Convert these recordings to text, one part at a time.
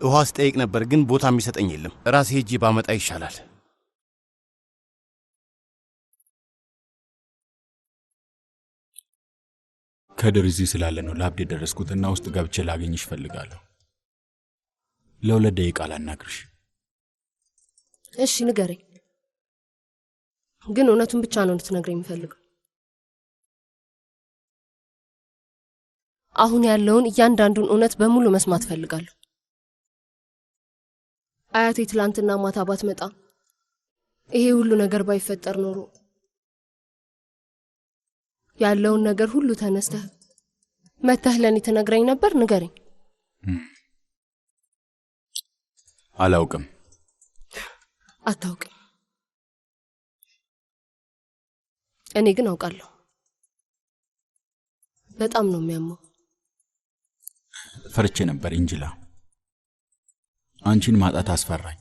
ውሃ ስጠይቅ ነበር፣ ግን ቦታ የሚሰጠኝ የለም። ራሴ ሄጄ ባመጣ ይሻላል። ከድር እዚህ ስላለ ነው ለአብድ የደረስኩትና ውስጥ ገብቼ ላገኝሽ እፈልጋለሁ። ለ2 ደቂቃ ላናግርሽ። እሺ ንገረኝ፣ ግን እውነቱን ብቻ ነው እንድትነግረኝ የምፈልገው። አሁን ያለውን እያንዳንዱን እውነት በሙሉ መስማት እፈልጋለሁ። አያቴ ትላንትና ማታ ባትመጣ፣ ይሄ ሁሉ ነገር ባይፈጠር ኖሮ ያለውን ነገር ሁሉ ተነስተህ መተህ ለእኔ ትነግረኝ ነበር? ንገረኝ። አላውቅም። አታውቅም። እኔ ግን አውቃለሁ። በጣም ነው የሚያመው። ፈርቼ ነበር እንጅላ። አንቺን ማጣት አስፈራኝ።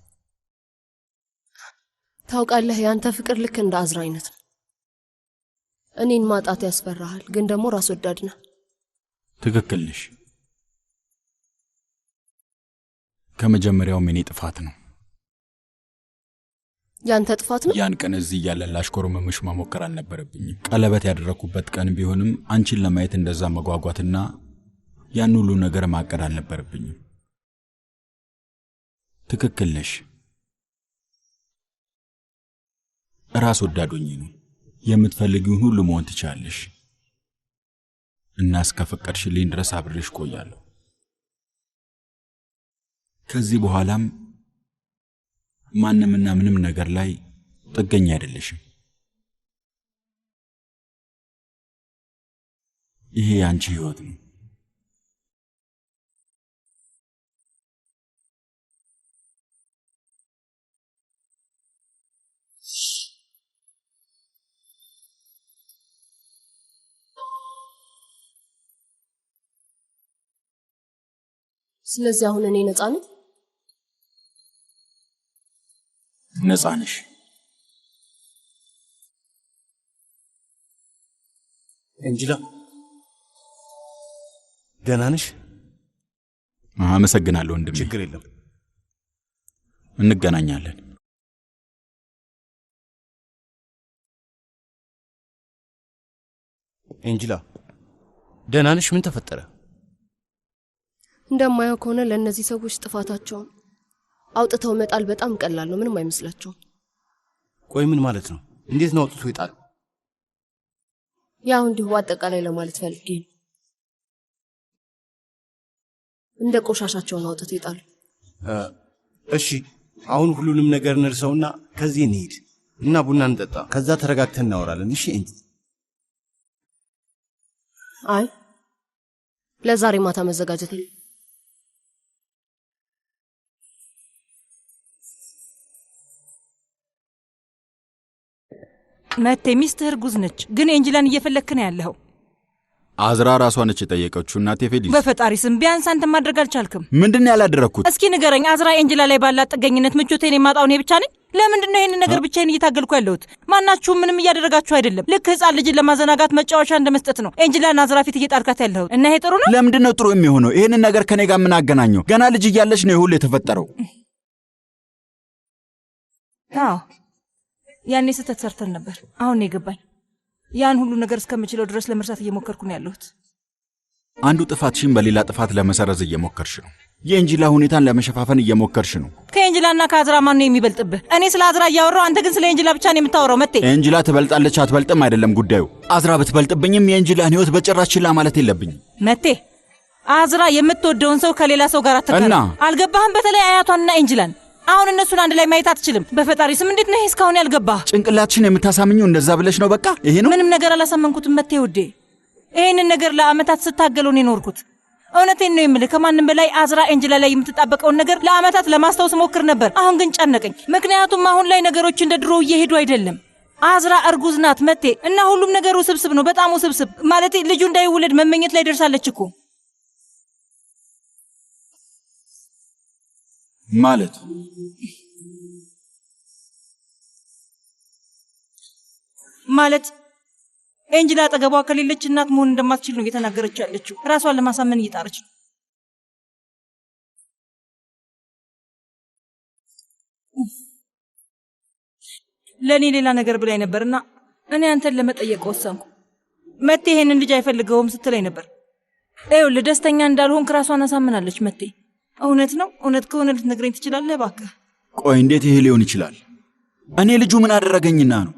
ታውቃለህ፣ የአንተ ፍቅር ልክ እንደ አዝራ አይነት ነው። እኔን ማጣት ያስፈራሃል፣ ግን ደግሞ ራስ ወዳድ ነህ። ትክክል ነሽ። ከመጀመሪያውም የኔ ጥፋት ነው። ያንተ ጥፋት ነው። ያን ቀን እዚህ እያለን ላሽኮረመምሽ መሞከር አልነበረብኝም። ቀለበት ያደረኩበት ቀን ቢሆንም አንቺን ለማየት እንደዛ መጓጓትና ያን ሁሉ ነገር ማቀድ አልነበረብኝም። ትክክል ነሽ። ራስ ወዳድ ሆኜ ነው። የምትፈልጊውን ሁሉ መሆን ትችያለሽ እና እስከፈቀድሽልኝ ድረስ አብሬሽ ቆያለሁ። ከዚህ በኋላም ማንምና ምንም ነገር ላይ ጥገኛ አይደለሽም። ይሄ የአንቺ ህይወት ነው። ስለዚህ አሁን እኔ ነፃ ነኝ። ነፃ ነሽ። እንጅላ ደህና ነሽ? አመሰግናለሁ ወንድሜ። ችግር የለም። እንገናኛለን። እንጅላ ደህና ነሽ? ምን ተፈጠረ? እንደማየው ከሆነ ለእነዚህ ሰዎች ጥፋታቸውን አውጥተው መጣል በጣም ቀላል ነው። ምንም አይመስላቸውም። ቆይ ምን ማለት ነው? እንዴት ነው አውጥቶ ይጣል? ያው እንዲሁ በአጠቃላይ ለማለት ፈልጌ ነው። እንደ ቆሻሻቸውን አውጥተው ይጣሉ። እሺ አሁን ሁሉንም ነገር እንርሰውና ከዚህ እንሂድ እና ቡና እንጠጣ። ከዛ ተረጋግተን እናወራለን። እሺ እንጂ አይ ለዛሬ ማታ መዘጋጀት አለ። መቴ ሚስትህ እርጉዝ ነች፣ ግን ኤንጅላን እየፈለግክ ነው ያለኸው። አዝራ ራሷ ነች የጠየቀችው። እናቴ ፌሊስ፣ በፈጣሪ ስም ቢያንስ አንተ ማድረግ አልቻልክም። ምንድን ነው ያላደረግኩት? እስኪ ንገረኝ፣ አዝራ ኤንጅላ ላይ ባላት ጥገኝነት ምቾቴን የማጣው እኔ ብቻ ነኝ? ለምንድን ነው ይህንን ነገር ብቻዬን እየታገልኩ ያለሁት? ማናችሁም ምንም እያደረጋችሁ አይደለም። ልክ ሕፃን ልጅን ለማዘናጋት መጫወቻ እንደመስጠት ነው ኤንጅላን አዝራ ፊት እየጣልካት ያለሁት፣ እና ይሄ ጥሩ ነው? ለምንድን ነው ጥሩ የሚሆነው? ይህንን ነገር ከኔ ጋር ምን አገናኘው? ገና ልጅ እያለች ነው ይህ ሁሉ የተፈጠረው። አዎ ያኔ ስህተት ሰርተን ነበር። አሁን ነው የገባኝ። ያን ሁሉ ነገር እስከምችለው ድረስ ለመርሳት እየሞከርኩ ነው ያለሁት። አንዱ ጥፋትሽን በሌላ ጥፋት ለመሰረዝ እየሞከርሽ ነው። የኤንጂላ ሁኔታን ለመሸፋፈን እየሞከርሽ ነው። ከኤንጅላና ከአዝራ ማን ነው የሚበልጥብህ? እኔ ስለ አዝራ እያወራሁ አንተ ግን ስለ ኤንጅላ ብቻ ነው የምታወራው። መቴ፣ ኤንጂላ ትበልጣለች አትበልጥም አይደለም ጉዳዩ። አዝራ ብትበልጥብኝም የኤንጂላን ሕይወት በጭራሽ ችላ ማለት የለብኝም። መቴ፣ አዝራ የምትወደውን ሰው ከሌላ ሰው ጋር አትቀርም። እና? አልገባህም? በተለይ አያቷንና ኤንጅላን አሁን እነሱን አንድ ላይ ማየት አትችልም። በፈጣሪ ስም እንዴት ነው ይሄ እስካሁን ያልገባህ? ጭንቅላትሽን የምታሳምኚው እንደዛ ብለሽ ነው? በቃ ይሄ ነው። ምንም ነገር አላሳመንኩትም መቴ ውዴ። ይሄንን ነገር ለአመታት ስታገለው ነው የኖርኩት። እውነቴን ነው የምልህ። ከማንም በላይ አዝራ ኤንጅላ ላይ የምትጣበቀውን ነገር ለአመታት ለማስታወስ ሞክር ነበር። አሁን ግን ጨነቀኝ። ምክንያቱም አሁን ላይ ነገሮች እንደ ድሮ እየሄዱ አይደለም። አዝራ እርጉዝ ናት መቴ፣ እና ሁሉም ነገር ውስብስብ ነው፣ በጣም ውስብስብ። ማለቴ ልጁ እንዳይወለድ መመኘት ላይ ደርሳለች እኮ። ማለት ማለት ኤንጅላ አጠገቧ ከሌለች እናት መሆን እንደማትችል ነው እየተናገረች ያለችው። ራሷን ለማሳመን እየጣረች ነው። ለእኔ ሌላ ነገር ብላኝ ነበርና እኔ አንተን ለመጠየቅ ወሰንኩ። መቴ ይሄንን ልጅ አይፈልገውም ስትለኝ ነበር። ይኸውልህ ደስተኛ እንዳልሆንክ ራሷን አሳምናለች። መቴ እውነት ነው? እውነት ከሆነ ልትነግረኝ ትችላለህ እባክህ? ቆይ እንዴት ይሄ ሊሆን ይችላል? እኔ ልጁ ምን አደረገኝና ነው?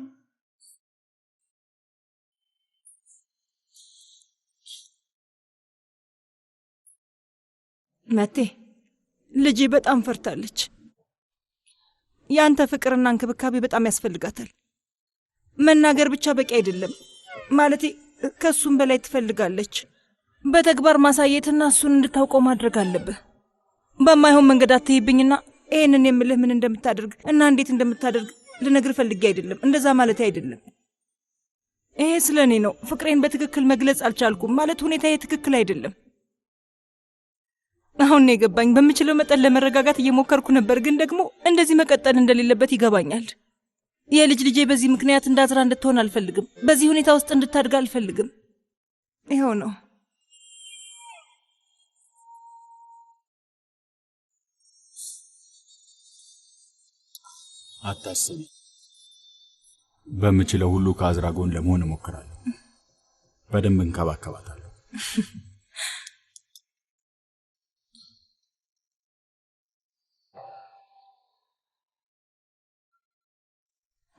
መቴ ልጄ በጣም ፈርታለች። የአንተ ፍቅርና እንክብካቤ በጣም ያስፈልጋታል። መናገር ብቻ በቂ አይደለም። ማለቴ ከእሱም በላይ ትፈልጋለች። በተግባር ማሳየትና እሱን እንድታውቀው ማድረግ አለብህ። በማይሆን መንገድ አትይብኝና ይህንን የምልህ ምን እንደምታደርግ እና እንዴት እንደምታደርግ ልነግርህ ፈልጌ አይደለም። እንደዛ ማለት አይደለም። ይሄ ስለ እኔ ነው። ፍቅሬን በትክክል መግለጽ አልቻልኩም። ማለት ሁኔታዬ ትክክል አይደለም። አሁን ነው የገባኝ። በምችለው መጠን ለመረጋጋት እየሞከርኩ ነበር፣ ግን ደግሞ እንደዚህ መቀጠል እንደሌለበት ይገባኛል። የልጅ ልጄ በዚህ ምክንያት እንዳዝራ እንድትሆን አልፈልግም። በዚህ ሁኔታ ውስጥ እንድታድግ አልፈልግም። ይኸው ነው። አታስቢ። በምችለው ሁሉ ከአዝራ ጎን ለመሆን እሞክራለሁ። በደንብ እንከባከባታለሁ።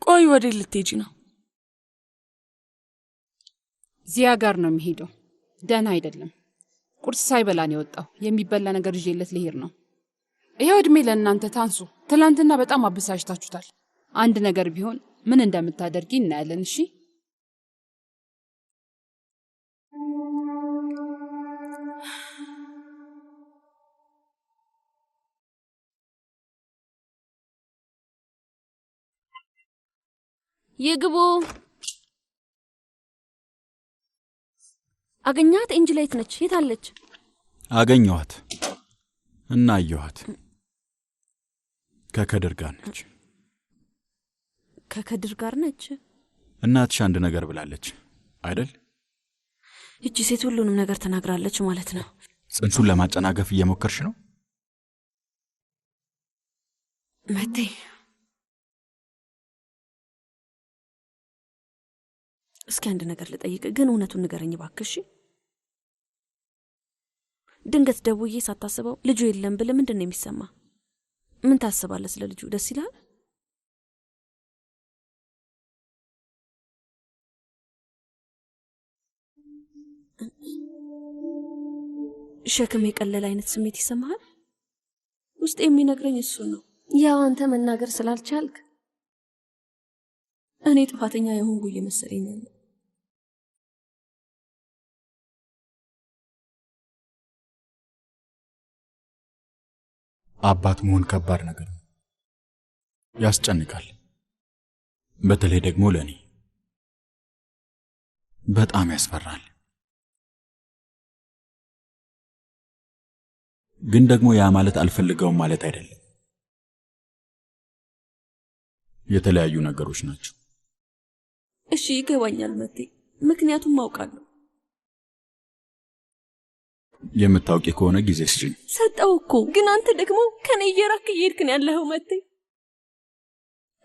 ቆይ ወዴት ልትሄጂ ነው? ዚያ ጋር ነው የሚሄደው። ደህና አይደለም። ቁርስ ሳይበላ ነው የወጣው። የሚበላ ነገር ይዤለት ልሄድ ነው። ይኸው እድሜ ለእናንተ ታንሱ። ትላንትና በጣም አበሳጭታችሁታል። አንድ ነገር ቢሆን ምን እንደምታደርጊ እናያለን። እሺ ይግቡ። አገኛት? ኤንጅላ የት ነች? የት አለች? አገኘኋት እና አየኋት። ከከድር ጋር ነች። ከከድር ጋር ነች። እናትሽ አንድ ነገር ብላለች አይደል? ይቺ ሴት ሁሉንም ነገር ተናግራለች ማለት ነው። ጽንሱን ለማጨናገፍ እየሞከርሽ ነው? መቴ እስኪ አንድ ነገር ልጠይቅ፣ ግን እውነቱን ንገረኝ እባክህ። እሺ? ድንገት ደውዬ ሳታስበው ልጁ የለም ብልህ ምንድን ነው የሚሰማ? ምን ታስባለህ ስለ ልጁ? ደስ ይልሃል? ሸክም የቀለለ አይነት ስሜት ይሰማሃል? ውስጥ የሚነግረኝ እሱ ነው። ያው አንተ መናገር ስላልቻልክ እኔ ጥፋተኛ የሆንኩ እየመሰለኝ ነው። አባት መሆን ከባድ ነገር ነው፣ ያስጨንቃል። በተለይ ደግሞ ለእኔ በጣም ያስፈራል። ግን ደግሞ ያ ማለት አልፈልገውም ማለት አይደለም። የተለያዩ ነገሮች ናቸው። እሺ ይገባኛል መቴ፣ ምክንያቱም አውቃለሁ። የምታውቂ ከሆነ ጊዜ ስጪኝ። ሰጠው እኮ፣ ግን አንተ ደግሞ ከኔ እየራክ እየሄድክ ነው ያለኸው መቴ።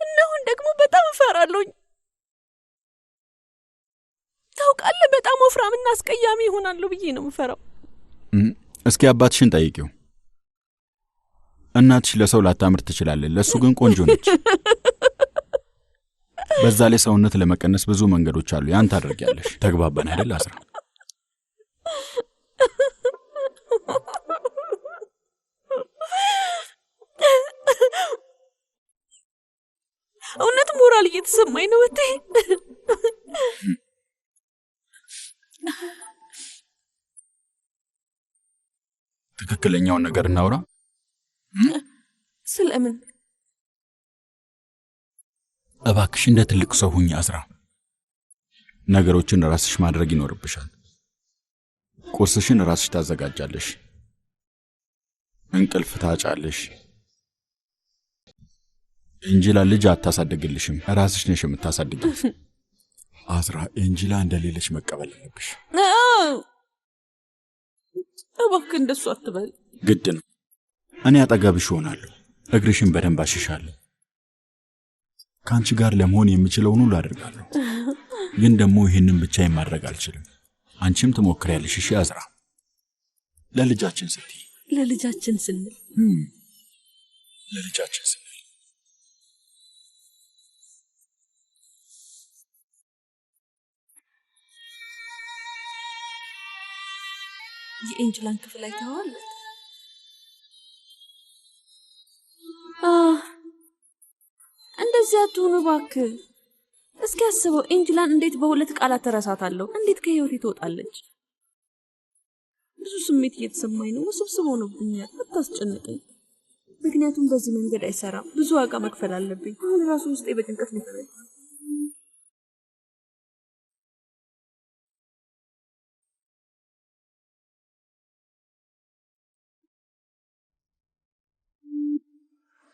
እና አሁን ደግሞ በጣም እፈራለሁኝ። ታውቃለህ፣ በጣም ወፍራምና አስቀያሚ ይሆናለሁ ብዬ ነው የምፈራው። እስኪ አባትሽን ጠይቂው። እናትሽ ለሰው ላታምር ትችላለች፣ ለእሱ ግን ቆንጆ ነች። በዛ ላይ ሰውነት ለመቀነስ ብዙ መንገዶች አሉ። ያን ታደርጊያለሽ። ተግባባን አይደል አስራ? እውነት ሞራል እየተሰማኝ ነው መቴ። ትክክለኛውን ነገር እናውራ። ስለምን? እባክሽ እንደ ትልቅ ሰው ሁኚ አዝራ። ነገሮችን ራስሽ ማድረግ ይኖርብሻል። ቁርስሽን ራስሽ ታዘጋጃለሽ። እንቅልፍ ታጫለሽ። ኤንጂላ ልጅ አታሳድግልሽም፣ ራስሽ ነሽ የምታሳድጊው። አዝራ፣ ኤንጂላ እንደሌለች መቀበል አለብሽ። እባክህ እንደሱ አትበል። ግድ ነው። እኔ አጠገብሽ እሆናለሁ። እግርሽን በደንብ አሽሻለሁ። ከአንቺ ጋር ለመሆን የምችለውን ሁሉ አደርጋለሁ። ግን ደግሞ ይህንን ብቻዬን ማድረግ አልችልም። አንቺም ትሞክሪያለሽ። እሺ አዝራ፣ ለልጃችን ስትይ፣ ለልጃችን ስንል ለልጃችን ስንል። የኤንጅላን ክፍል አይተኸዋል? እንደዚህ አትሁኑ እባክህ። እስኪ አስበው፣ ኤንጅላን እንዴት በሁለት ቃላት እረሳታለሁ? እንዴት ከህይወቴ ትወጣለች? ብዙ ስሜት እየተሰማኝ ነው። ውስብስብ ሆኖብኛል። አታስጨንቀኝ። ምክንያቱም በዚህ መንገድ አይሰራም። ብዙ ዋጋ መክፈል አለብኝ። አሁን ራሱ ውስጤ በጭንቀት ሊፈነዳ።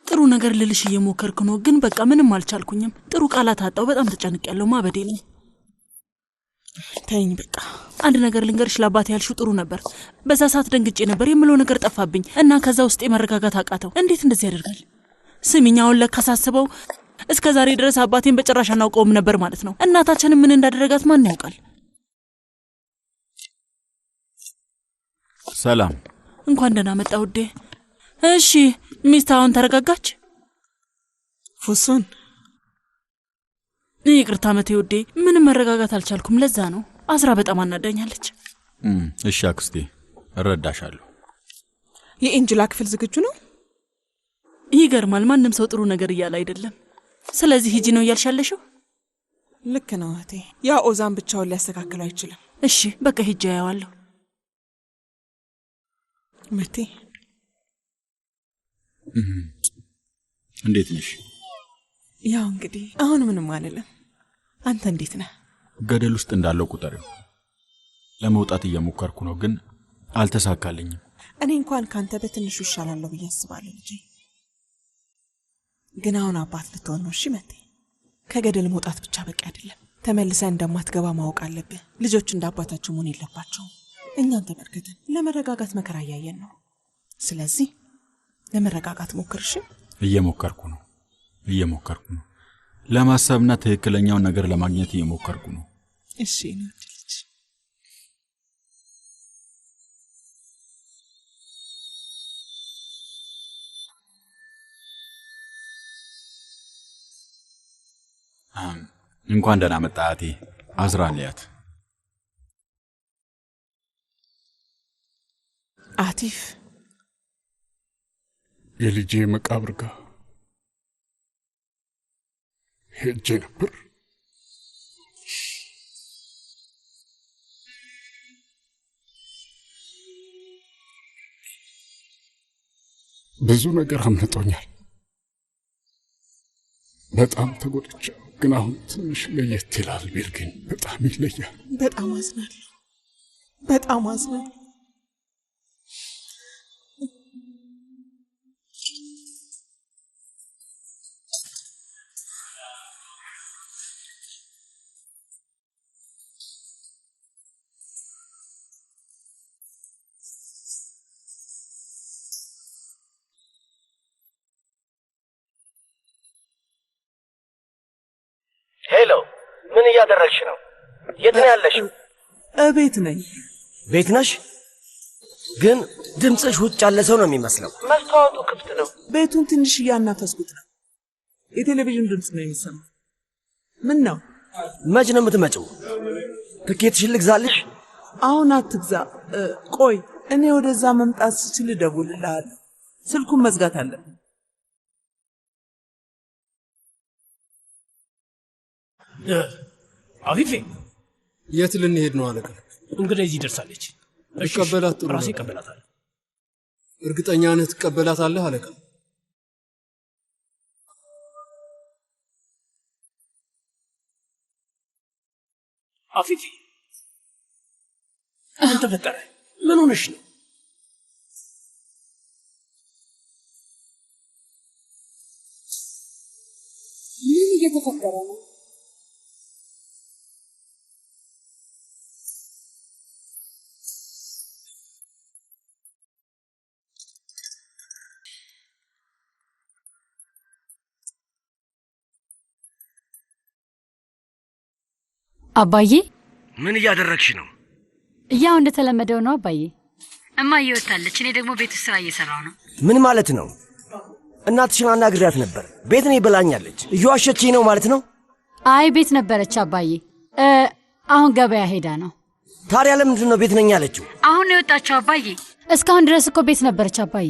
ጥሩ ነገር ልልሽ እየሞከርኩ ነው፣ ግን በቃ ምንም አልቻልኩኝም። ጥሩ ቃላት አጣው። በጣም ተጨንቄያለሁ። ማበዴ ነው። ተይኝ በቃ። አንድ ነገር ልንገርሽ፣ ለአባቴ ያልሽው ጥሩ ነበር። በዛ ሰዓት ደንግጬ ነበር። የምለው ነገር ጠፋብኝ እና ከዛ ውስጥ የመረጋጋት አቃተው። እንዴት እንደዚህ ያደርጋል? ስሚኝ፣ አሁን ለካ ሳስበው እስከ ዛሬ ድረስ አባቴን በጭራሽ አናውቀውም ነበር ማለት ነው። እናታችንም ምን እንዳደረጋት ማን ያውቃል? ሰላም። እንኳን ደህና መጣ ውዴ። እሺ ሚስት አሁን ተረጋጋች? ፉሱን ይቅርታ መቴ ውዴ፣ ምንም መረጋጋት አልቻልኩም። ለዛ ነው አዝራ በጣም አናዳኛለች። እሺ አክስቴ፣ እረዳሻለሁ። የኤንጅላ ክፍል ዝግጁ ነው? ይገርማል። ማንም ሰው ጥሩ ነገር እያለ አይደለም። ስለዚህ ሂጂ ነው እያልሽ ያለሽው? ልክ ነው እህቴ። ያ ኦዛን ብቻውን ሊያስተካክለው አይችልም። እሺ በቃ ሂጂ፣ አየዋለሁ። መቴ እንዴት ነሽ? ያው እንግዲህ አሁን ምንም አልልም። አንተ እንዴት ነህ? ገደል ውስጥ እንዳለው ቁጠሪው። ለመውጣት እየሞከርኩ ነው፣ ግን አልተሳካልኝም። እኔ እንኳን ካንተ በትንሹ ይሻላለሁ ብዬ አስባለሁ ልጄ። ግን አሁን አባት ልትሆን ነው። እሺ መቴ፣ ከገደል መውጣት ብቻ በቂ አይደለም። ተመልሰህ እንደማትገባ ማወቅ አለብህ። ልጆች እንደ አባታቸው መሆን የለባቸውም። እኛን ተመልከተን ለመረጋጋት መከራ እያየን ነው። ስለዚህ ለመረጋጋት ሞክር። እሺ? እየሞከርኩ ነው፣ እየሞከርኩ ነው። ለማሰብና ትክክለኛውን ነገር ለማግኘት እየሞከርኩ ነው። እሺ ነው ልጅ። እንኳን ደህና መጣህ አያቴ። አዝራን ልያት። አቲፍ የልጄ መቃብር ጋር ሄጄ ነበር። ብዙ ነገር አምልጦኛል። በጣም ተጎድቻለሁ። ግን አሁን ትንሽ ለየት ይላል። ቢልግኝ በጣም ይለያል። በጣም አዝናለሁ። በጣም አዝናለሁ። Hello፣ ምን እያደረግሽ ነው? የት ነው ያለሽው? እቤት ነኝ። ቤት ነሽ? ግን ድምፅሽ ውጭ ያለ ሰው ነው የሚመስለው። መስተዋቱ ክፍት ነው። ቤቱን ትንሽ እያናፈስኩት ነው። የቴሌቪዥን ድምፅ ነው የሚሰማው። ምን ነው? መች ነው የምትመጪው? ትኬትሽን ልግዛልሽ? አሁን አትግዛ። ቆይ እኔ ወደዛ መምጣት ስችል እደውልልሃለሁ። ስልኩን መዝጋት አለብን። አፊፌ፣ የት ልንሄድ ነው አለቃ? እንግዲህ እዚህ ደርሳለች። ብቀበላት ጥሩ ራሴ ነበር። እቀበላታለሁ። እርግጠኛ ነህ ትቀበላታለህ አለቃ? አፊፌ፣ ምን ተፈጠረ? ምን ሆነሽ ነው? ምን እየተፈጠረ ነው? አባዬ ምን እያደረግሽ ነው? ያው እንደተለመደው ነው አባዬ። እማዬ ወጣለች፣ እኔ ደግሞ ቤት ውስጥ ስራ እየሰራሁ ነው። ምን ማለት ነው? እናትሽን አናግሪያት ነበር። ቤት ነኝ ብላኛለች። እየዋሸችኝ ነው ማለት ነው? አይ ቤት ነበረች አባዬ። አሁን ገበያ ሄዳ ነው። ታዲያ ለምንድን ነው ቤት ነኝ ያለችው? አሁን ነው የወጣችው አባዬ። እስካሁን ድረስ እኮ ቤት ነበረች አባዬ።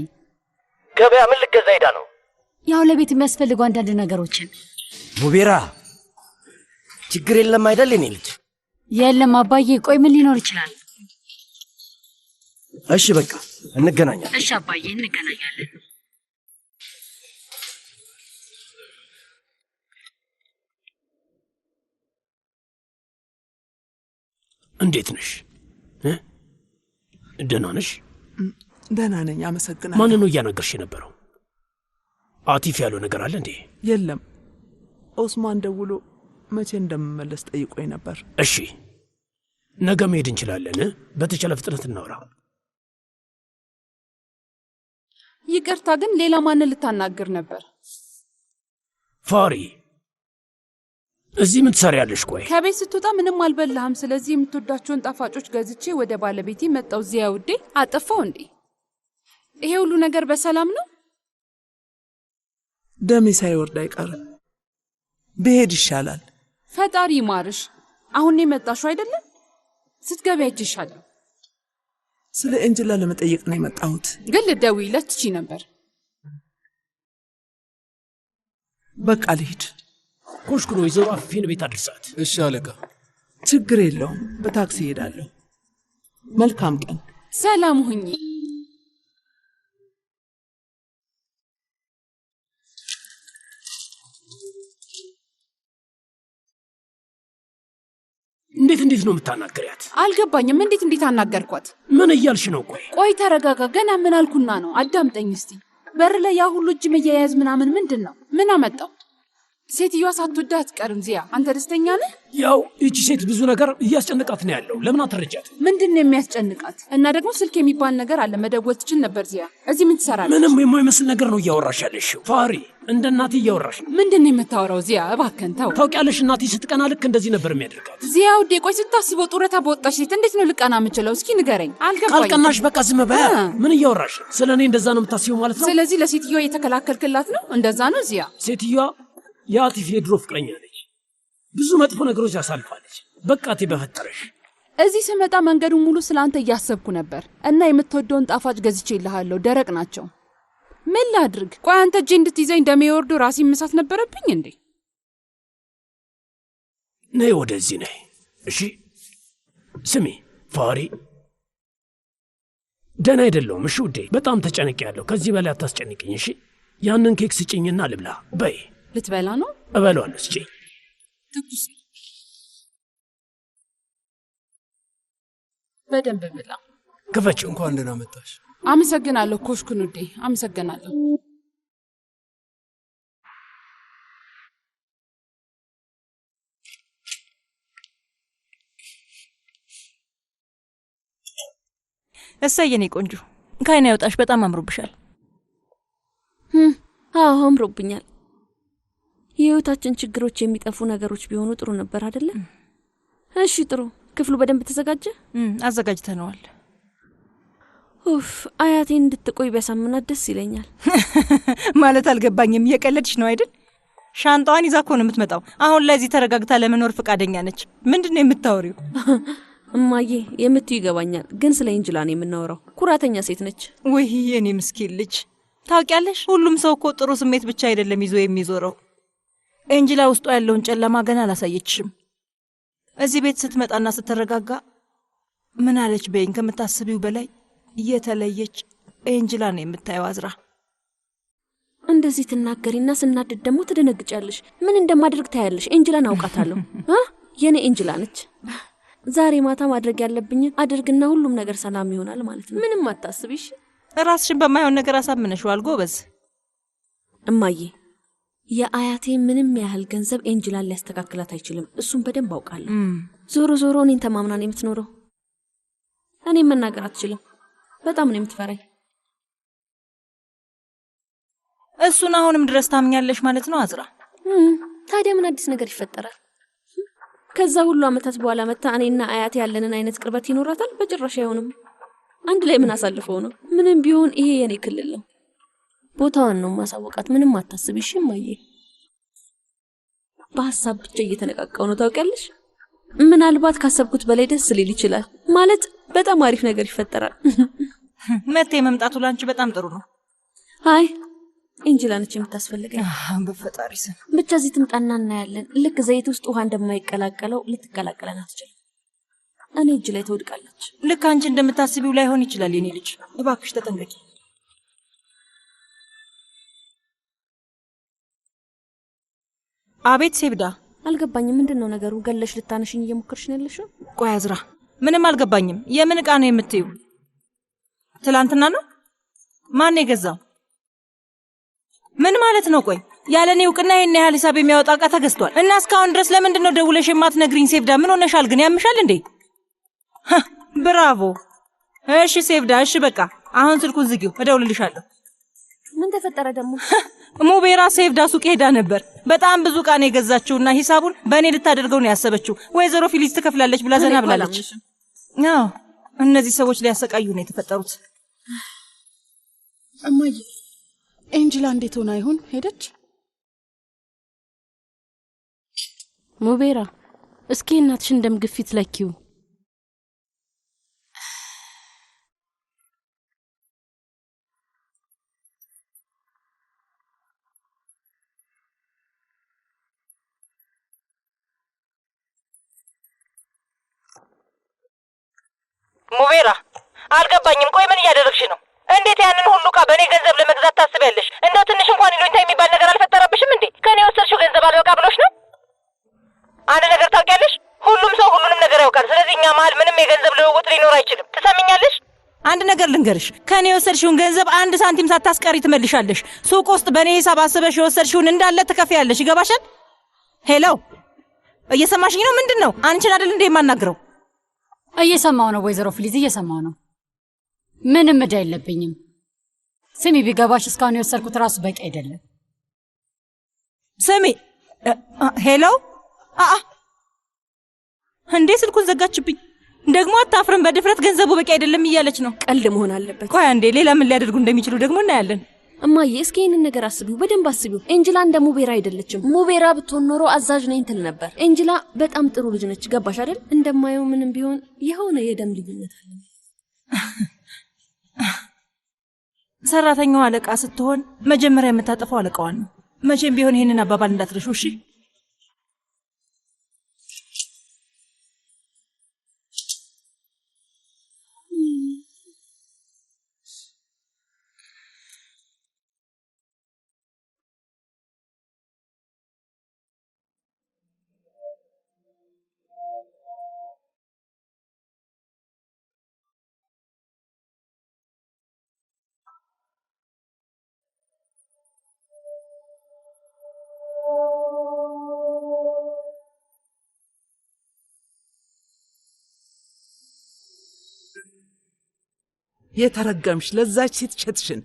ገበያ ምን ልገዛ ሄዳ ነው? ያው ለቤት የሚያስፈልጉ አንዳንድ ነገሮችን። ሙቤራ፣ ችግር የለም አይደል የኔ ልጅ? የለም አባዬ። ቆይ ምን ሊኖር ይችላል? እሺ በቃ እንገናኛለን። እሺ አባዬ፣ እንገናኛለን። እንዴት ነሽ? ደህና ነሽ? ደህና ነኝ፣ አመሰግናለሁ። ማንን ነው እያናገርሽ የነበረው? አቲፍ ያለው ነገር አለ እንዴ? የለም፣ ኦስማን ደውሎ መቼ እንደምመለስ ጠይቆኝ ነበር። እሺ ነገ መሄድ እንችላለን። በተቻለ ፍጥነት እናውራ። ይቅርታ ግን ሌላ ማንን ልታናግር ነበር? ፋሪ እዚህ ምን ትሰሪያለሽ? ቆይ ከቤት ስትወጣ ምንም አልበላህም። ስለዚህ የምትወዳቸውን ጣፋጮች ገዝቼ ወደ ባለቤቴ መጣው። ዚያ ውዴ፣ አጠፋው እንዴ? ይሄ ሁሉ ነገር በሰላም ነው? ደሜ ሳይወርድ አይቀርም። ብሄድ ይሻላል። ፈጣሪ ይማርሽ። አሁን ነው የመጣሽው አይደለም? ስትገቢ አይቼሻለሁ። ስለ ኤንጅላ ለመጠየቅ ነው የመጣሁት። ግን ልትደውይለት ትችይ ነበር። በቃ ልሂድ። ኮሽኩን ወይዘሮ አፊፌን ቤት አድርሳት። እሺ አለቃ። ችግር የለውም፣ በታክሲ እሄዳለሁ። መልካም ቀን። ሰላም ሁኚ። እንዴት እንዴት ነው የምታናገሪያት? አልገባኝም። እንዴት እንዴት አናገርኳት? ምን እያልሽ ነው? ቆይ ቆይ ተረጋጋ። ገና ምን አልኩና ነው? አዳምጠኝ እስቲ። በር ላይ ያ ሁሉ እጅ መያያዝ ምናምን ምንድን ነው? ምን አመጣው? ሴትዮዋ ሳትወዳ አትቀርም። ዚያ አንተ ደስተኛ ነህ? ያው ይቺ ሴት ብዙ ነገር እያስጨንቃት ነው ያለው። ለምን አትረጃት? ምንድን ነው የሚያስጨንቃት? እና ደግሞ ስልክ የሚባል ነገር አለ፣ መደወል ትችል ነበር። ዚያ እዚህ ምን ትሰራለች? ምንም የማይመስል ነገር ነው እያወራሽ ያለሽው ፋሪ። እንደ እናቴ እያወራሽ ነው። ምንድን ነው የምታወራው ዚያ? እባክህን ተው። ታውቂያለሽ፣ እናቴ ስትቀና ልክ እንደዚህ ነበር የሚያደርጋት። ዚያ ውዴ፣ ቆይ ስታስበው ጡረታ በወጣች ሴት እንዴት ነው ልቀና የምችለው? እስኪ ንገረኝ። አልገባኝም። ካልቀናሽ በቃ ዝም በያ። ምን እያወራሽ ነው? ስለ እኔ እንደዛ ነው የምታስበው ማለት ነው? ስለዚህ ለሴትዮዋ እየተከላከልክላት ነው? እንደዛ ነው ዚያ? ሴትዮዋ የአቲፍ የድሮ ፍቅረኛ ነች። ብዙ መጥፎ ነገሮች ያሳልፋለች። በቃ እቴ በፈጠረሽ። እዚህ ስመጣ መንገዱን ሙሉ ስለ አንተ እያሰብኩ ነበር እና የምትወደውን ጣፋጭ ገዝቼልሃለሁ። ደረቅ ናቸው። ምን ላድርግ? ቆይ አንተ እጄ እንድትይዘኝ ደሜ ወርዶ ራሴን መሳት ነበረብኝ እንዴ? ነይ ወደዚህ ነይ። እሺ ስሚ ፋሪ፣ ደህና አይደለሁም። እሺ ውዴ፣ በጣም ተጨንቄያለሁ። ከዚህ በላይ አታስጨንቅኝ። እሺ ያንን ኬክ ስጭኝና ልብላ። በይ። ልትበላ ነው? እበለዋለሁ። ስጭኝ። ትኩስ በደንብ ብላ። ክፈችው። እንኳን ደህና መጣሽ። አመሰግናለሁ ኮሽኩን ውዴ፣ አመሰግናለሁ። እሰይ የኔ ቆንጆ፣ ከዓይኔ ያውጣሽ። በጣም አምሮብሻል። አዎ አምሮብኛል። የህይወታችን ችግሮች የሚጠፉ ነገሮች ቢሆኑ ጥሩ ነበር አይደለ? እሺ ጥሩ። ክፍሉ በደንብ ተዘጋጀ? አዘጋጅተነዋል። ኡፍ፣ አያቴን እንድትቆይ ቢያሳምናት ደስ ይለኛል። ማለት አልገባኝም። እየቀለድሽ ነው አይደል? ሻንጣዋን ይዛ እኮ ነው የምትመጣው። አሁን ላይ እዚህ ተረጋግታ ለመኖር ፈቃደኛ ነች። ምንድን ነው የምታወሪው? እማዬ የምትዩ ይገባኛል፣ ግን ስለ ኤንጅላ ነው የምናወራው። ኩራተኛ ሴት ነች። ውይ የኔ ምስኪን ልጅ፣ ታውቂያለሽ፣ ሁሉም ሰው እኮ ጥሩ ስሜት ብቻ አይደለም ይዞ የሚዞረው። ኤንጅላ ውስጧ ያለውን ጨለማ ገና አላሳየችሽም። እዚህ ቤት ስትመጣና ስትረጋጋ ምን አለች በይኝ፣ ከምታስቢው በላይ የተለየች ኤንጅላ ነው የምታየው። አዝራ እንደዚህ ትናገሪና ስናድድ ደግሞ ትደነግጫለሽ። ምን እንደማደርግ ታያለሽ። ኤንጅላን አውቃታለሁ። የኔ ኤንጅላ ነች። ዛሬ ማታ ማድረግ ያለብኝን አድርግና ሁሉም ነገር ሰላም ይሆናል ማለት ነው። ምንም አታስቢሽ። ራስሽን በማይሆን ነገር አሳምነሽዋል። ጎበዝ እማዬ። የአያቴ ምንም ያህል ገንዘብ ኤንጅላን ሊያስተካክላት አይችልም። እሱን በደንብ አውቃለሁ። ዞሮ ዞሮ እኔን ተማምና ነው የምትኖረው። እኔም መናገር አትችልም። በጣም ነው የምትፈራኝ። እሱን አሁንም ድረስ ታምኛለሽ ማለት ነው አዝራ? ታዲያ ምን አዲስ ነገር ይፈጠራል? ከዛ ሁሉ ዓመታት በኋላ መታ እኔና አያቴ ያለንን አይነት ቅርበት ይኖራታል? በጭራሽ አይሆንም። አንድ ላይ ምን አሳልፈው ነው? ምንም ቢሆን ይሄ የኔ ክልል ነው። ቦታዋን ነው ማሳወቃት። ምንም አታስቢ እሺ እማዬ። በሀሳብ ብቻ እየተነቃቃው ነው ታውቂያለሽ። ምናልባት ካሰብኩት በላይ ደስ ሊል ይችላል። ማለት በጣም አሪፍ ነገር ይፈጠራል። መቴ መምጣቱ ላንቺ በጣም ጥሩ ነው። አይ ኤንጅላ ነች የምታስፈልገኝ። በፈጣሪ ስም ብቻ እዚህ ትምጣና እናያለን። ልክ ዘይት ውስጥ ውሃ እንደማይቀላቀለው ልትቀላቀለን አትችልም። እኔ እጅ ላይ ትወድቃለች። ልክ አንቺ እንደምታስቢው ላይሆን ይችላል የኔ ልጅ። እባክሽ ተጠንቀቂ። አቤት ሴብዳ። አልገባኝም። ምንድን ነው ነገሩ? ገለሽ ልታነሽኝ እየሞከርሽ ነው ያለሽው? ቆይ አዝራ፣ ምንም አልገባኝም። የምን ዕቃ ነው የምትዩ? ትላንትና ነው? ማን የገዛው? ምን ማለት ነው? ቆይ ያለ እኔ እውቅና ይሄን ያህል ሂሳብ የሚያወጣ ዕቃ ተገዝቷል እና እስካሁን ድረስ ለምንድን ነው ደውለሽ የማትነግሪኝ? ሴብዳ ምን ሆነሻል ግን? ያምሻል እንዴ? ብራቮ። እሺ ሴብዳ፣ እሺ በቃ አሁን ስልኩን ዝጊው፣ እደውልልሻለሁ። ምን ተፈጠረ ደግሞ? ሙቤራ ሴብዳ ሱቅ ሄዳ ነበር። በጣም ብዙ ዕቃ ነው የገዛችውና ሂሳቡን በእኔ ልታደርገው ነው ያሰበችው። ወይዘሮ ፊሊዝ ትከፍላለች ብላ ዘና ብላለች። አዎ እነዚህ ሰዎች ሊያሰቃዩ ነው የተፈጠሩት። እማዬ ኤንጅላ እንዴት ሆና ይሆን? ሄደች? ሙቤራ እስኪ እናትሽን ደም ግፊት ለኪው። ሙቤራ አልገባኝም። ቆይ ምን እያደረግሽ ነው? እንዴት ያንን ሁሉ ዕቃ በእኔ ገንዘብ ለመግዛት ታስቢያለሽ? እንደው ትንሽ እንኳን ይሉኝታ የሚባል ነገር አልፈጠረብሽም እንዴ? ከእኔ የወሰድሽው ገንዘብ አልበቃ ብሎሽ ነው? አንድ ነገር ታውቂያለሽ፣ ሁሉም ሰው ሁሉንም ነገር ያውቃል። ስለዚህ እኛ መሀል ምንም የገንዘብ ልውውጥ ሊኖር አይችልም። ትሰሚኛለሽ? አንድ ነገር ልንገርሽ፣ ከእኔ የወሰድሽውን ገንዘብ አንድ ሳንቲም ሳታስቀሪ ትመልሻለሽ። ሱቅ ውስጥ በእኔ ሂሳብ አስበሽ የወሰድሽውን እንዳለ ትከፍያለሽ። ይገባሻል? Hello፣ እየሰማሽኝ ነው? ምንድን ነው? አንቺን አይደል እንዴ የማናግረው? እየሰማው ነው ወይዘሮ ፊሊዝ፣ እየሰማው ነው። ምንም ዕዳ የለብኝም። ስሚ፣ ቢገባሽ እስካሁን የወሰድኩት ራሱ በቂ አይደለም። ስሚ፣ hello። አአ እንዴ ስልኩን ዘጋችብኝ። ደግሞ አታፍርም? በድፍረት ገንዘቡ በቂ አይደለም እያለች ነው። ቀልድ መሆን አለበት። ቆይ አንዴ፣ ሌላ ምን ሊያደርጉ እንደሚችሉ ደግሞ እናያለን። እማዬ እስኪ ይህንን ነገር አስቢው፣ በደንብ አስቢው። ኤንጅላ እንደ ሙቤራ አይደለችም። ሙቤራ ብትሆን ኖሮ አዛዥ ነኝ ትል ነበር። ኤንጅላ በጣም ጥሩ ልጅ ነች። ገባሽ አይደል? እንደማየው ምንም ቢሆን የሆነ የደም ልዩነት አለ። ሰራተኛው አለቃ ስትሆን መጀመሪያ የምታጠፋው አለቃዋን ነው። መቼም ቢሆን ይህንን አባባል እንዳትረሺው እሺ? የተረገምሽ ለዛች ሴት ሸጥሽን፣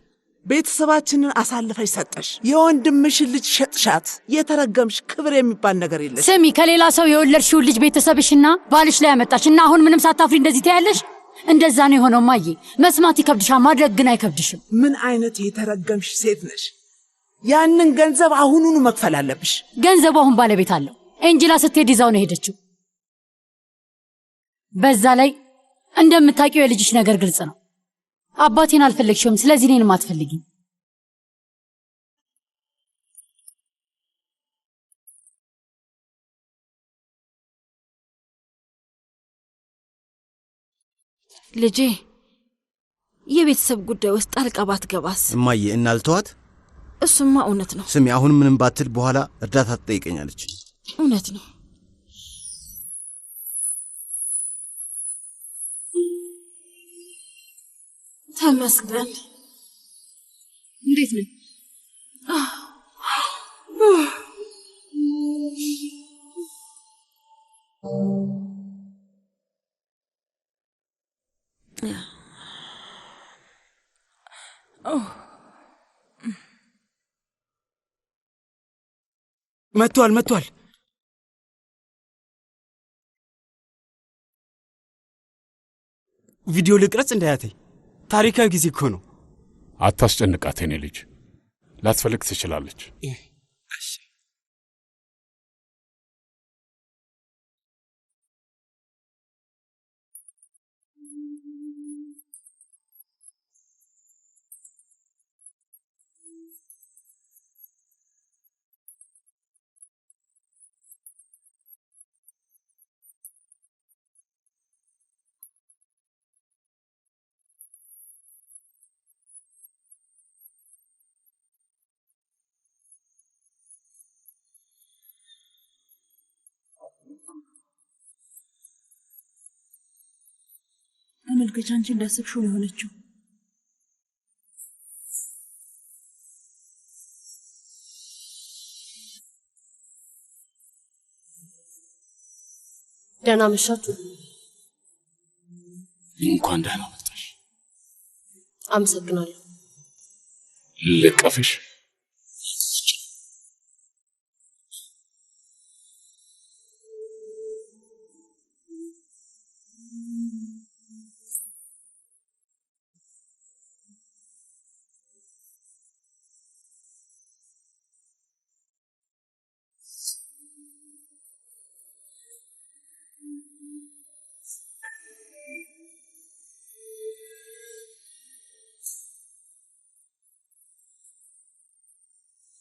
ቤተሰባችንን አሳልፈሽ ሰጠሽ፣ የወንድምሽን ልጅ ሸጥሻት። የተረገምሽ ክብር የሚባል ነገር የለሽ። ስሚ፣ ከሌላ ሰው የወለድሽውን ልጅ ቤተሰብሽና ባልሽ ላይ ያመጣሽ እና አሁን ምንም ሳታፍሪ እንደዚህ ትያለሽ? እንደዛ ነው የሆነው ማዬ። መስማት ይከብድሻል፣ ማድረግ ግን አይከብድሽም። ምን አይነት የተረገምሽ ሴት ነሽ? ያንን ገንዘብ አሁኑኑ መክፈል አለብሽ። ገንዘቡ አሁን ባለቤት አለው። ኤንጅላ ስትሄድ ይዛው ነው የሄደችው። በዛ ላይ እንደምታውቂው የልጅሽ ነገር ግልጽ ነው። አባቴን አልፈለግሽውም፣ ስለዚህ እኔንም አትፈልጊም። ልጄ የቤተሰብ ጉዳይ ውስጥ ጣልቃ ባትገባስ? እማዬ እናልተዋት። እሱማ እውነት ነው። ስሚ፣ አሁን ምንም ባትል በኋላ እርዳታ ትጠይቀኛለች። እውነት ነው። ተመስገን። እንዴት ነኝ? መጥቷል መጥቷል። ቪዲዮ ልቅረጽ እንዳያተኝ። ታሪካዊ ጊዜ እኮ ነው። አታስጨንቃት የኔ ልጅ፣ ላትፈልግ ትችላለች። ተመልከች፣ አንቺ እንዳሰብሽው ነው የሆነችው። ደህና መሻችሁ። እንኳን ደህና መጣሽ። አመሰግናለሁ። ልቀፍሽ?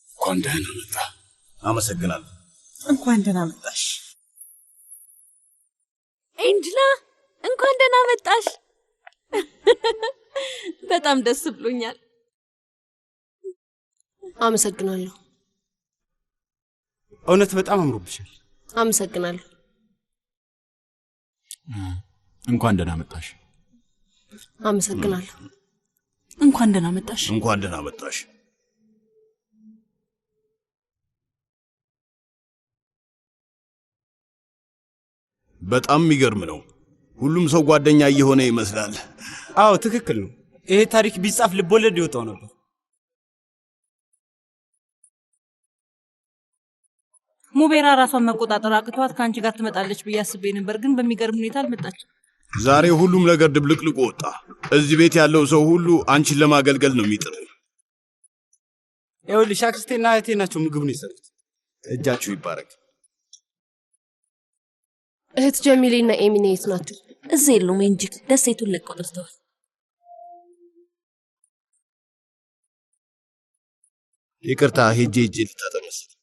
እንኳን ደህና መጣ። አመሰግናለሁ። እንኳን ደህና መጣሽ። ኤንጅላ እንኳን ደህና መጣሽ። በጣም ደስ ብሎኛል። አመሰግናለሁ። እውነት በጣም አምሮብሻል። አመሰግናለሁ። እንኳን ደህና መጣሽ። አመሰግናለሁ። እንኳን ደህና መጣሽ። እንኳን ደህና መጣሽ። በጣም የሚገርም ነው። ሁሉም ሰው ጓደኛ እየሆነ ይመስላል። አዎ ትክክል ነው። ይሄ ታሪክ ቢጻፍ ልቦለድ ይወጣው ነበር። ሙቤራ ራሷን መቆጣጠር አቅቷት ከአንቺ ጋር ትመጣለች ብዬ አስቤ ነበር፣ ግን በሚገርም ሁኔታ አልመጣችም። ዛሬ ሁሉም ነገር ድብልቅልቁ ወጣ። እዚህ ቤት ያለው ሰው ሁሉ አንቺን ለማገልገል ነው የሚጥር። ይኸውልሽ አክስቴና እህቴ ናቸው ምግቡን የሰሩት። እጃችሁ ይባረክ። እህት ጀሚሌና ኤሚኔ የት ናቸው? እዚህ የሉም እንጂ ደሴቱን ለቀው ጠፍተዋል። ይቅርታ ሄጄ ሄጄ ልታጠብ መሰለኝ።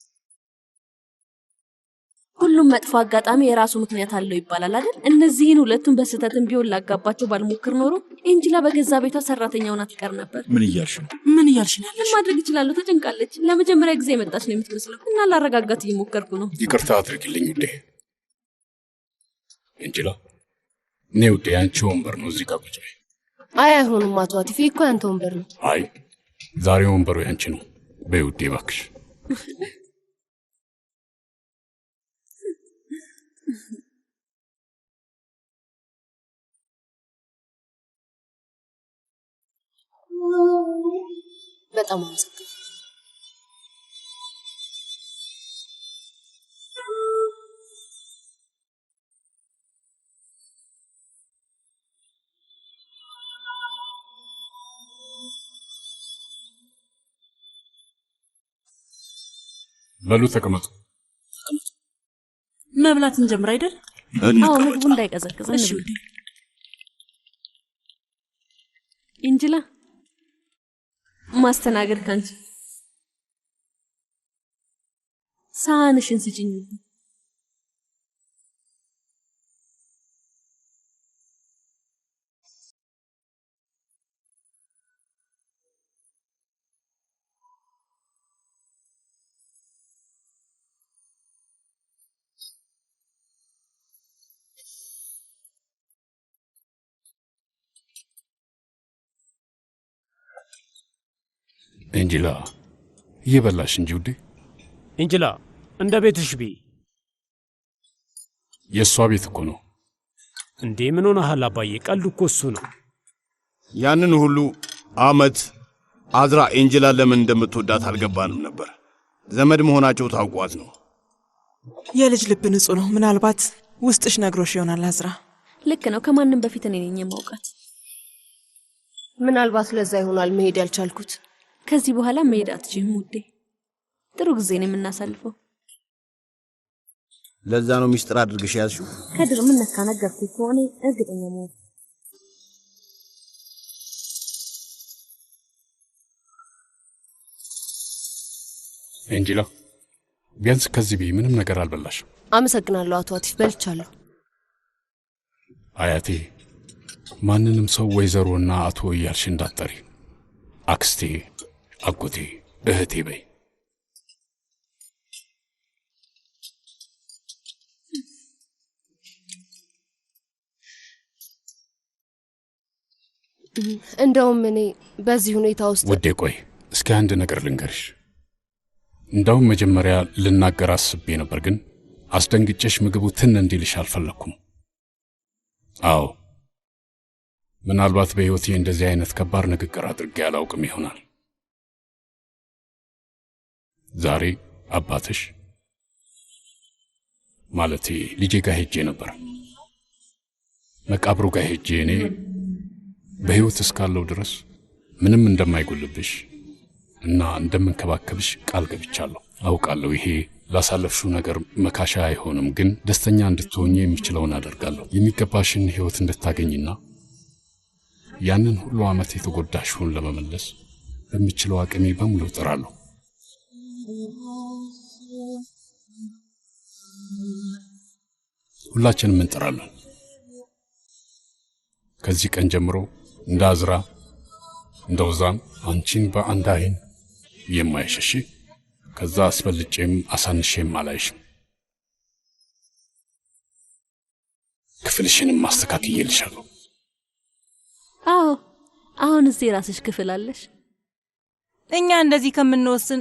ሁሉም መጥፎ አጋጣሚ የራሱ ምክንያት አለው ይባላል አይደል? እነዚህን ሁለቱን በስህተትም ቢሆን ላጋባቸው ባልሞክር ኖሮ ኤንጅላ በገዛ ቤቷ ሰራተኛ ሆና ትቀር ነበር። ምን እያልሽ ነው? ምን እያልሽ ነው? ምን ማድረግ እችላለሁ? ተጨንቃለች። ለመጀመሪያ ጊዜ የመጣች ነው የምትመስለው እና ላረጋጋት እየሞከርኩ ነው። ይቅርታ አድርግልኝ ውዴ። እንጅላ እኔ ውዴ፣ ያንቺ ወንበር ነው እዚህ ጋር ቁጭ በይ። አይ አይሆንም፣ አቶ አቲፌ እኮ ያንተ ወንበር ነው። አይ ዛሬ ወንበሩ ያንቺ ነው። በይ ውዴ እባክሽ። በጣም አመሰግናለሁ። በሉ ተቀመጡ። መብላት እንጀምር አይደል? አዎ ምግቡ እንዳይቀዘቅዝ እሺ እንብላ። ውዴ። ኤንጅላ ማስተናገድ ካንቺ። ሳህንሽን ስጭኝ። እንጅላ እየበላሽ እንጂ ውዴ። እንጅላ እንደ ቤትሽ ቢ። የእሷ ቤት እኮ ነው። እንዴ ምን ሆነሃል አባዬ? ቀልዱ እኮ እሱ ነው። ያንን ሁሉ አመት አዝራ ኤንጅላን ለምን እንደምትወዳት አልገባንም ነበር። ዘመድ መሆናቸው ታውቋት ነው። የልጅ ልብ ንጹህ ነው። ምናልባት ውስጥሽ ነግሮሽ ይሆናል አዝራ። ልክ ነው። ከማንም በፊት እኔ ነኝ የማውቃት። ምናልባት ለዛ ይሆናል መሄድ ያልቻልኩት። ከዚህ በኋላ መሄድ አትችይም ውዴ። ጥሩ ጊዜ ነው የምናሳልፈው። ለዛ ነው ሚስጥር አድርገሽ ያዝሽው? ከድር ምን ነካ? ነገርኩህ እኮ እኔ እርግጠኛ መሆን። ኤንጂላ፣ ቢያንስ ከዚህ ብይ፣ ምንም ነገር አልበላሽም። አመሰግናለሁ አቶ አቲፍ፣ በልቻለሁ። አያቴ፣ ማንንም ሰው ወይዘሮና አቶ እያልሽ እንዳትጠሪ። አክስቴ፣ አጎቴ፣ እህቴ በይ። እንደውም እኔ በዚህ ሁኔታ ውስጥ ውዴ፣ ቆይ እስኪ አንድ ነገር ልንገርሽ። እንዳውም መጀመሪያ ልናገር አስቤ ነበር፣ ግን አስደንግጬሽ ምግቡ ትን እንዲልሽ አልፈለግኩም። አዎ፣ ምናልባት በሕይወቴ እንደዚህ አይነት ከባድ ንግግር አድርጌ አላውቅም ይሆናል። ዛሬ አባትሽ ማለቴ ልጄ ጋር ሄጄ ነበር። መቃብሩ ጋር ሄጄ እኔ በሕይወት እስካለው ድረስ ምንም እንደማይጎልብሽ እና እንደምንከባከብሽ ቃል ገብቻለሁ። አውቃለሁ ይሄ ላሳለፍሽው ነገር መካሻ አይሆንም፣ ግን ደስተኛ እንድትሆኝ የምችለውን አደርጋለሁ። የሚገባሽን ሕይወት እንድታገኝና ያንን ሁሉ ዓመት የተጎዳሽውን ለመመለስ በምችለው አቅሜ በሙሉ እጥራለሁ። ሁላችንም እንጥራለን። ከዚህ ቀን ጀምሮ እንደ አዝራ እንደ ውዛም አንቺን በአንድ አይን የማይሸሽ ከዛ አስበልጬም አሳንሼም አላይሽም። ክፍልሽንም ማስተካክዬልሻለሁ። አዎ፣ አሁን እዚህ የራስሽ ክፍል አለሽ። እኛ እንደዚህ ከምንወስን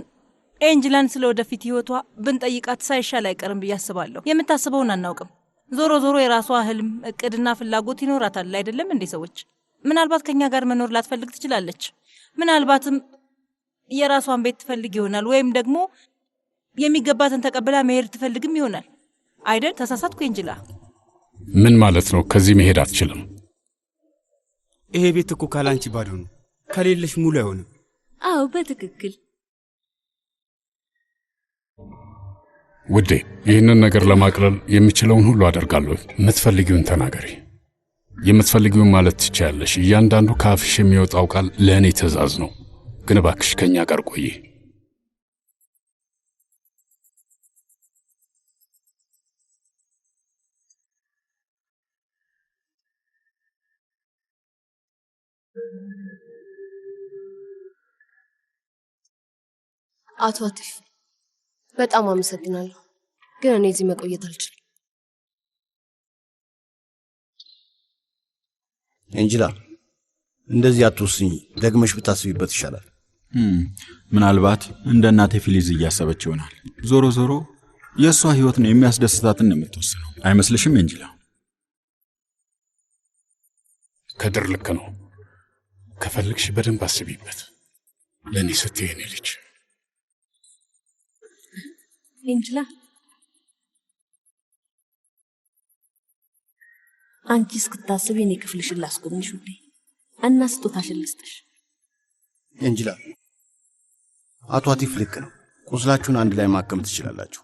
ኤንጅላን ስለ ወደፊት ህይወቷ ብንጠይቃት ሳይሻል አይቀርም ብዬ አስባለሁ። የምታስበውን አናውቅም። ዞሮ ዞሮ የራሷ ህልም፣ እቅድና ፍላጎት ይኖራታል አይደለም እንዴ? ሰዎች ምናልባት ከኛ ጋር መኖር ላትፈልግ ትችላለች። ምናልባትም የራሷን ቤት ትፈልግ ይሆናል፣ ወይም ደግሞ የሚገባትን ተቀብላ መሄድ ትፈልግም ይሆናል። አይደል? ተሳሳትኩ ኤንጅላ? ምን ማለት ነው? ከዚህ መሄድ አትችልም። ይሄ ቤት እኮ ካላንቺ ባዶ ነው። ከሌለሽ ሙሉ አይሆንም። አዎ በትክክል። ውዴ፣ ይህንን ነገር ለማቅለል የምችለውን ሁሉ አደርጋለሁ። የምትፈልጊውን ተናገሪ። የምትፈልጊውን ማለት ትችያለሽ። እያንዳንዱ ከአፍሽ የሚወጣው ቃል ለእኔ ትእዛዝ ነው። ግን እባክሽ ከእኛ ጋር ቆይ። አቶ አቲፍ በጣም አመሰግናለሁ፣ ግን እኔ እዚህ መቆየት አልችልም። ኤንጂላ፣ እንደዚህ አትወስኝ። ደግመሽ ብታስቢበት ይሻላል። ምናልባት እንደ እናቴ ፊሊዝ እያሰበች ይሆናል። ዞሮ ዞሮ የእሷ ህይወት ነው የሚያስደስታትን ነው የምትወስነው። አይመስልሽም ኤንጂላ? ከድር ልክ ነው። ከፈለግሽ በደንብ አስቢበት። ለእኔ ስትይ የኔ ልጅ። ኤንጅላ፣ አንቺ እስክታስቢ እኔ ክፍልሽን ላስጎብኝሽ ውዴ፣ እና ስጦታሽን ልስጥሽ። ኤንጂላ፣ አቶ አቲፍ ልክ ነው። ቁስላችሁን አንድ ላይ ማከም ትችላላችሁ።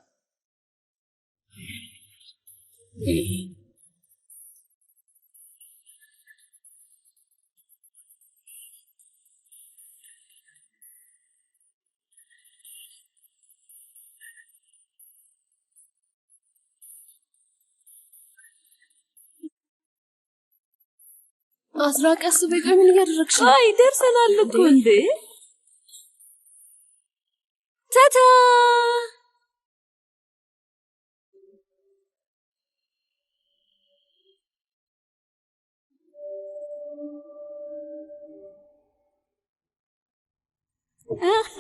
አዝራ፣ ቀስ በይ። ቆይ ምን እያደረግሽ ነው? ቆይ ደርሰናል እኮ እንዴ! ታታ!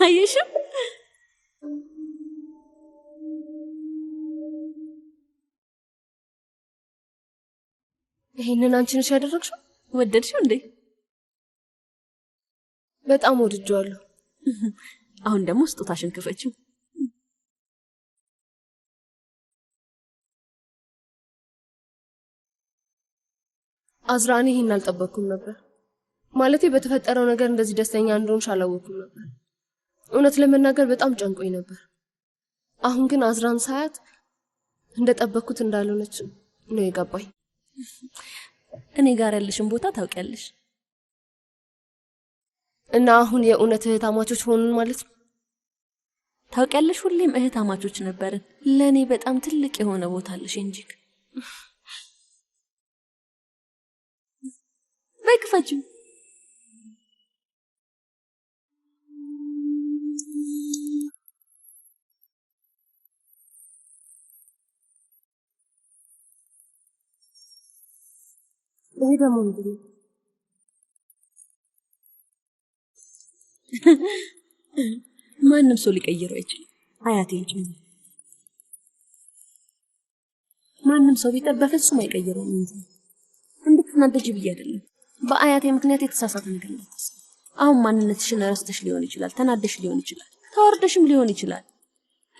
አየሽም? ይሄንን አንቺ ነሽ ያደረግሽው? ወደድሽው እንዴ? በጣም ወድጄዋለሁ። አሁን ደግሞ ስጦታሽን ክፈችው። አዝራ፣ እኔ ይህን አልጠበቅኩም ነበር። ማለቴ በተፈጠረው ነገር እንደዚህ ደስተኛ እንደሆንሽ አላወቅኩም ነበር። እውነት ለመናገር በጣም ጨንቆኝ ነበር። አሁን ግን አዝራን ሳያት እንደጠበቅኩት እንዳልሆነች ነው የገባኝ። እኔ ጋር ያለሽን ቦታ ታውቂያለሽ። እና አሁን የእውነት እህታማቾች ሆንን ማለት ነው። ታውቂያለሽ፣ ሁሌም እህታማቾች ነበርን። ለእኔ በጣም ትልቅ የሆነ ቦታ አለሽ እንጂክ። በይ ክፈቺው። ይሄ ደግሞ ምንድን ነው? ማንም ሰው ሊቀይረው አይችልም፣ አያቴን ጨምሮ። ማንም ሰው ቢጠር በፍጹም አይቀይረውም እንጂ እንድትናደጂ ብዬ አይደለም። በአያቴ ምክንያት የተሳሳተ ነገር እንዳታስቢ። አሁን ማንነትሽን ረስተሽ ሊሆን ይችላል፣ ተናደሽ ሊሆን ይችላል፣ ተዋርደሽም ሊሆን ይችላል።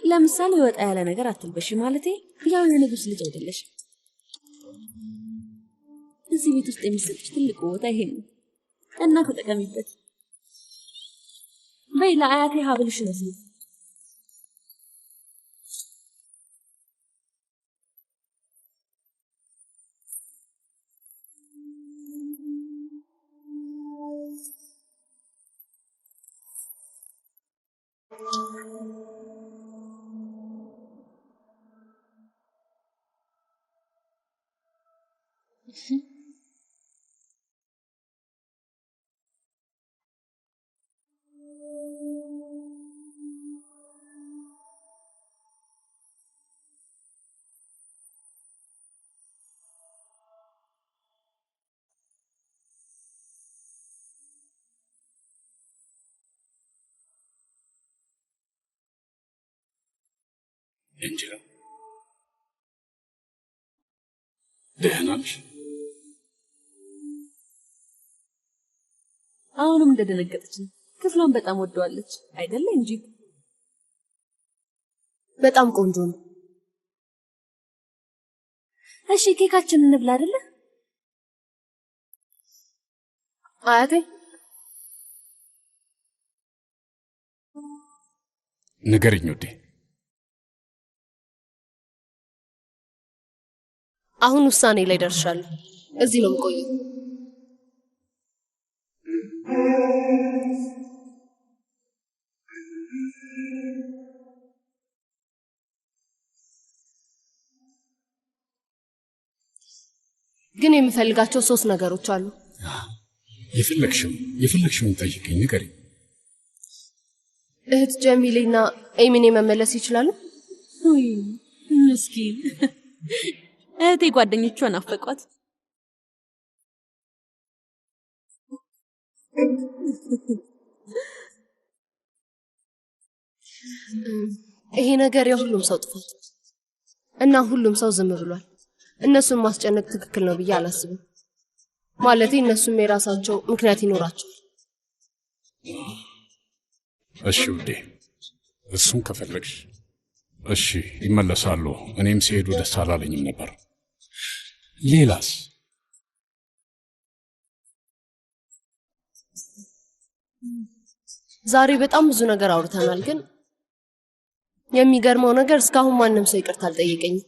ለምሳሌ ወጣ ያለ ነገር አትልበሺ። ማለቴ ያው የንጉስ ልጅ አይደለሽ። እዚህ ቤት ውስጥ የሚሰጥሽ ትልቁ ቦታ ይሄ ነው እና ተጠቀሚበት። በይ ለአያቴ ሀብልሽን አስይዢ። እንጀራ ደህና ነሽ? አሁንም እንደደነገጠች ነው። ክፍሏን በጣም ወደዋለች አይደለ እንጂ? በጣም ቆንጆ ነው። እሺ ኬካችንን እንብላ አይደለ? አያቴ ንገሪኝ ውዴ። አሁን ውሳኔ ላይ ደርሻለሁ። እዚህ ነው የምቆየው። ግን የምፈልጋቸው 3 ነገሮች አሉ። የፈለግሽውን ጠይቂኝ፣ ንገሪኝ። እህት ጀሚሌና ኤሚኔ መመለስ ይችላሉ? ውይ ምስኪን እህቴ ጓደኞቿን ናፈቋት። ይሄ ነገር የሁሉም ሰው ጥፋት እና ሁሉም ሰው ዝም ብሏል። እነሱን ማስጨነቅ ትክክል ነው ብዬ አላስብም። ማለቴ እነሱም የራሳቸው ምክንያት ይኖራቸዋል። እሺ ውዴ፣ እሱን ከፈለግሽ እሺ፣ ይመለሳሉ። እኔም ሲሄዱ ደስ አላለኝም ነበር። ሌላስ? ዛሬ በጣም ብዙ ነገር አውርተናል፣ ግን የሚገርመው ነገር እስካሁን ማንም ሰው ይቅርታ አልጠየቀኝም።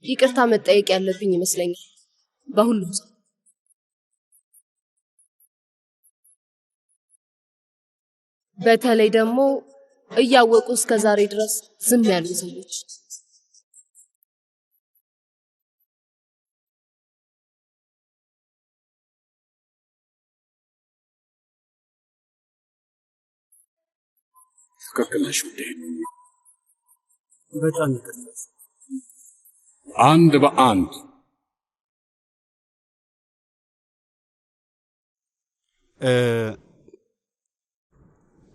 ይቅርታ መጠየቅ ያለብኝ ይመስለኛል በሁሉም ሰው። በተለይ ደግሞ እያወቁ እስከ ዛሬ ድረስ ዝም ያሉ ሰዎች። ትክክል ነሽ ውዴ። በጣም ይቅርታ። አንድ በአንድ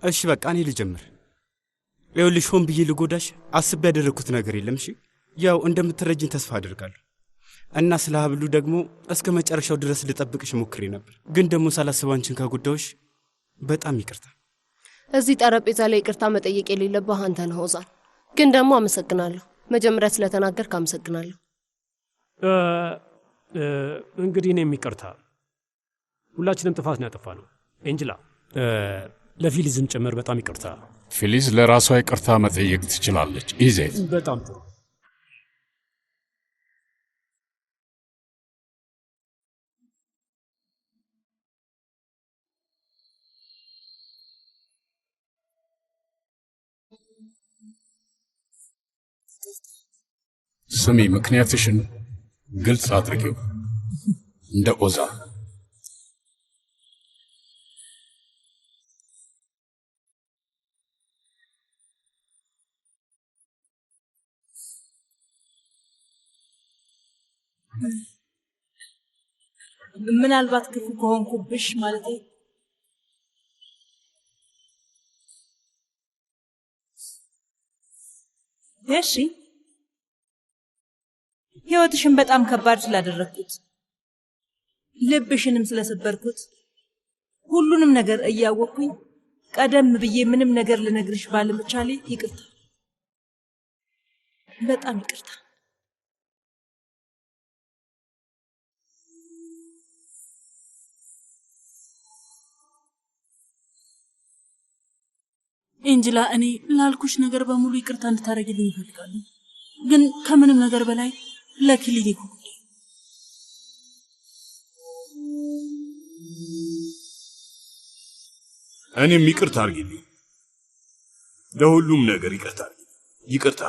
እሺ በቃ እኔ ልጀምር። ይኸውልሽ ሆን ብዬ ልጎዳሽ አስቤ ያደረግኩት ነገር የለም። እሺ ያው እንደምትረጅኝ ተስፋ አደርጋለሁ እና ስለ ሀብሉ ደግሞ እስከ መጨረሻው ድረስ ልጠብቅሽ ሞክሬ ነበር፣ ግን ደግሞ ሳላስብ አንቺን ከጎዳሁሽ በጣም ይቅርታ። እዚህ ጠረጴዛ ላይ ይቅርታ መጠየቅ የሌለብህ አንተ ነህ ኦዛን። ግን ደግሞ አመሰግናለሁ። መጀመሪያ ስለተናገርክ አመሰግናለሁ። እንግዲህ እኔም ይቅርታ፣ ሁላችንም ጥፋት ነው ያጠፋነው። ኤንጅላ፣ ለፊሊዝም ጭምር በጣም ይቅርታ። ፊሊዝ ለራሷ ይቅርታ መጠየቅ ትችላለች። ኢዜት፣ በጣም ጥሩ። ስሚ፣ ምክንያትሽን ግልጽ አድርጊው እንደ ኦዛ። ምናልባት ክፉ ከሆንኩብሽ ማለቴ እሺ፣ ህይወትሽን በጣም ከባድ ስላደረግኩት፣ ልብሽንም ስለሰበርኩት፣ ሁሉንም ነገር እያወቅኩኝ ቀደም ብዬ ምንም ነገር ልነግርሽ ባለመቻሌ ይቅርታ፣ በጣም ይቅርታ። ኤንጅላ፣ እኔ ላልኩሽ ነገር በሙሉ ይቅርታ እንድታደርጊልኝ እፈልጋለሁ። ግን ከምንም ነገር በላይ ለክሊኒኩ ጉዳይ። እኔም ይቅርታ አድርጊልኝ፣ ለሁሉም ነገር ይቅርታ አድርጊልኝ። ይቅርታ።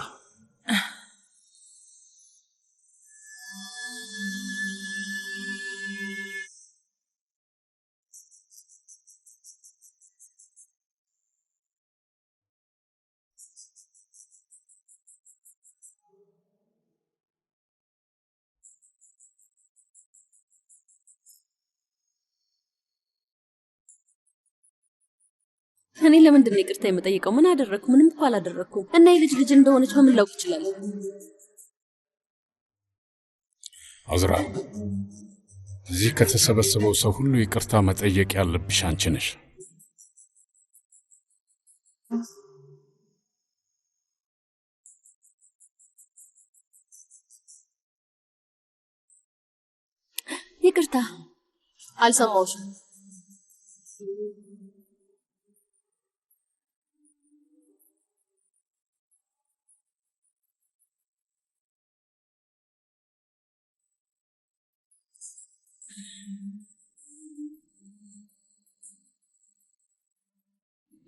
እኔ ለምንድን ነው ይቅርታ የምጠይቀው? ምን አደረግኩ? ምንም እኮ አላደረግኩም። እና የልጅ ልጅ እንደሆነች በምን ላውቅ እችላለሁ? አዝራ፣ እዚህ ከተሰበሰበው ሰው ሁሉ ይቅርታ መጠየቅ ያለብሽ አንቺ ነሽ። ይቅርታ። አልሰማሁሽም።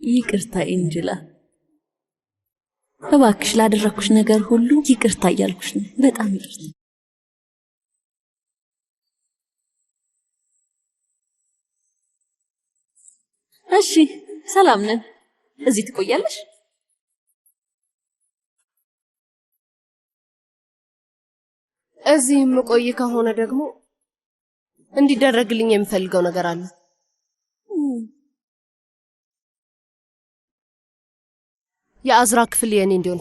ይቅርታ ኤንጅላ፣ እባክሽ ላደረግኩሽ ነገር ሁሉ ይቅርታ እያልኩሽ ነው። በጣም ይቅርታ። እሺ፣ ሰላም ነን። እዚህ ትቆያለሽ? እዚህ የምቆይ ከሆነ ደግሞ እንዲደረግልኝ የምፈልገው ነገር አለ። የአዝራ ክፍል የእኔ እንዲሆን።